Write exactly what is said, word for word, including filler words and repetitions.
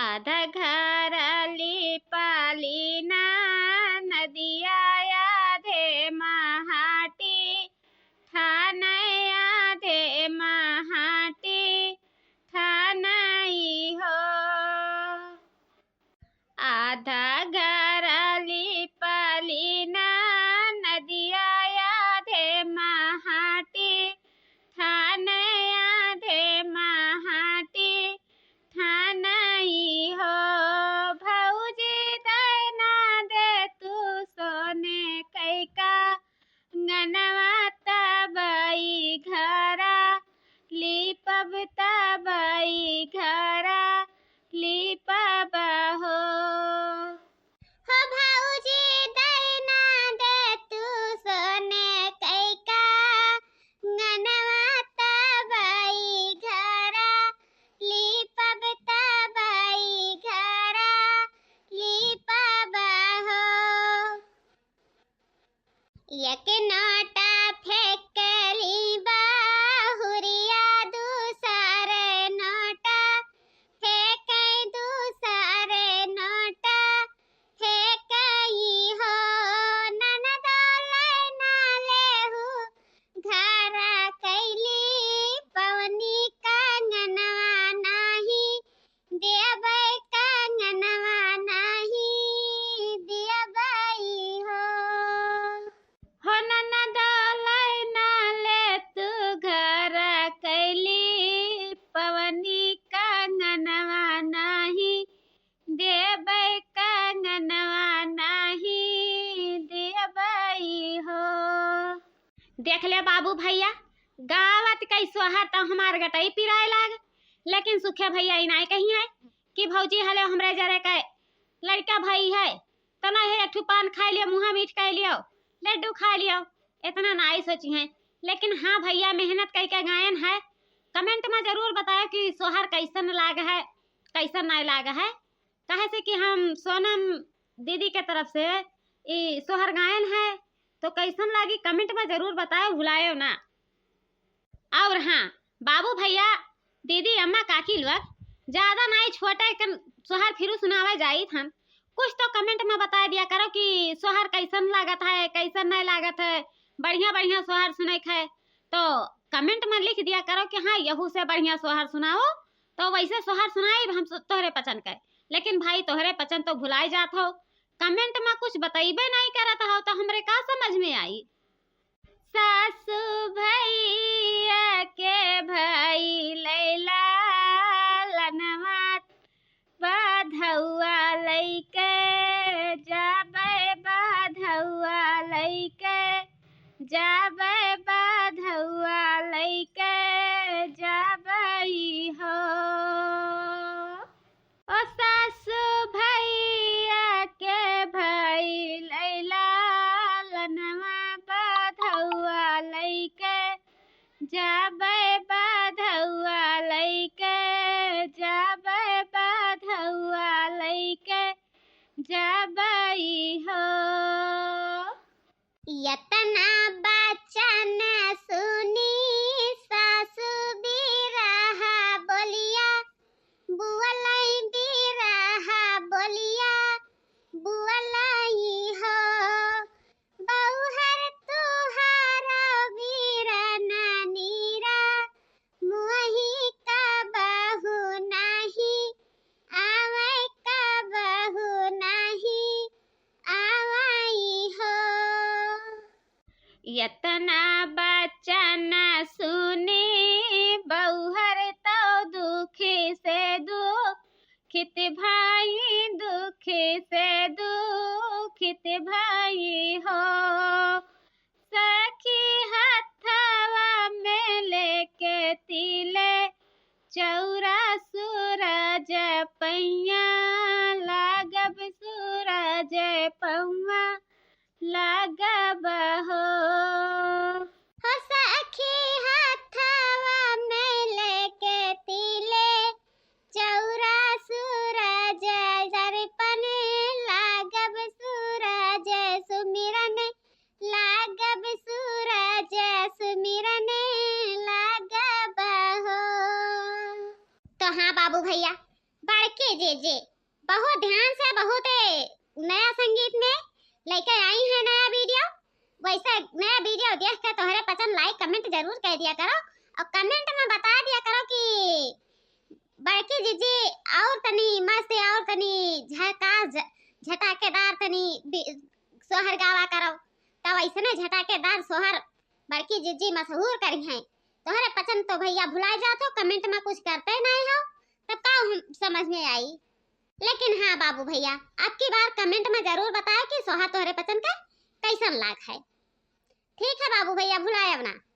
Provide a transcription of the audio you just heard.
आधा घर लिपलीना नदिया आधे महाटी, ठानै आधे महाटी, ठानै हो। आधा घर लिपलीना नदिया आधे महाटी, ठानै आधे महाटी, ठानै हो। भौजी दैना दे तू सोने कैका, ङनवा तबई घरा, लिपब तबई घरा, लिपब हो। हो भौजी दैना दे तू सोने कैका, ङनवा तबई घरा, लिपब तबई घरा, लिपब हो। एक नोटा फेंकली बहुरिया, दूसरे नोटा फेंकै, दूसरे नोटा फेंकै हो। ननदो लैना लेहु घरा कैली, पवनी का ङनवा नाही देबै का ङनवा नाही देबै हो। हो ननदो लैना ले तू घरा कैली, पवनी का ङनवा नाही देबै का ङनवा नाही देबै हो। देख ले बाबू भैया, गावत कई सोहर तो हमार गटई पिराए लाग, लेकिन सुखे भैया ई नाई कही है कि भौजी हले हमरे जरे के लड़का भाई है, तो ना है एक ठो पान खाए लियो, मुँह मीठ कर लियो, लड्डू खा लियो, इतना नाई सोची है। लेकिन हाँ भैया, मेहनत करके गायन है। कमेंट में जरूर बतायो कि सोहर कैसन लाग है, कैसन नाई लाग है। काहे से कि हम सोनम दीदी के तरफ से ई सोहर गायन है, तो कैसन लागी कमेंट में जरूर बतायो, भुलायो ना। और हाँ बाबू भैया, दीदी, अम्मा, काकी लोग, ज्यादा नाई छोटे कन सोहर फिरू सुनावे जाइत हन, कुछ तो कमेंट में बताए दिया करो कि सोहर कैसन लागत है, कैसन नहीं लागत है, बढ़िया बढ़िया सोहर सुने के है तो कमेंट में लिख दिया करो कि हाँ, यहू से बढ़िया सोहर सुनाओ। तो वैसे सोहर सुनाई हम सो-, तोहरे पचन के, लेकिन भाई तोहरे पचन तो भुलाए जात हो, कमेंट में कुछ बतैबे नहीं करत हो तो हमरे का समझ में आई। सासू भैया के भई लैला लनवा, बधौआ लैके जाबै, बधौआ लैके जाबै, बधौआ लैके जाबै हो। ओ सासू भैया के भई लैला लनवा, बधौआ लैके जाबै, बधौआ लैके जाबै, बधौआ लैके जाबै हो। यतना बचन सुनी सासु बिरहा बोलिया, बुअलै बिरहा बोलिया, बुअलै हो। बौहर तुहार बीरना नीरा, मुँही कबहु नाही आवै, कबहु नाही आवै हो। यतना बचन सुनी बौहर तौ दुखी से दुखित भई, दुखी से दुखित भई हो। सखी हथवा में लेके तिले चौरा सूरज पैया, लागब सूरज पौआ लागब हो। हो सखी हथवा में लेके तिले चौरा सूरज दर्पण लागब सूरज सुमिरन, लागब सूरज सुमिरन लागब हो। तो हाँ बाबू भैया, बड़के जे जी, बहुत ध्यान से, बहुत नया संगीत में लेके आई है नया वीडियो। वैसे नया वीडियो देख के तोहरे पसंद like comment जरूर कर दिया करो और comment में बता दिया करो कि बड़की जिज्जी और तनी मस्त और तनी झकास झ-, झटाकेदार तनी बी-, सोहर गावा करो। तब ऐसने झटाकेदार सोहर बड़की जिज्जी मशहूर करी हैं। तोहरे पसंद तो भैया भुला जात हो, comment में कुछ करते नहीं हो, तब का हम समझ में आई। लेकिन हाँ बाबू भैया, अब की बार comment में जरूर बताए कि सोहर तोहरे पसंद का कैसन लाग है। ठीक है बाबू भैया, भुलायब ना।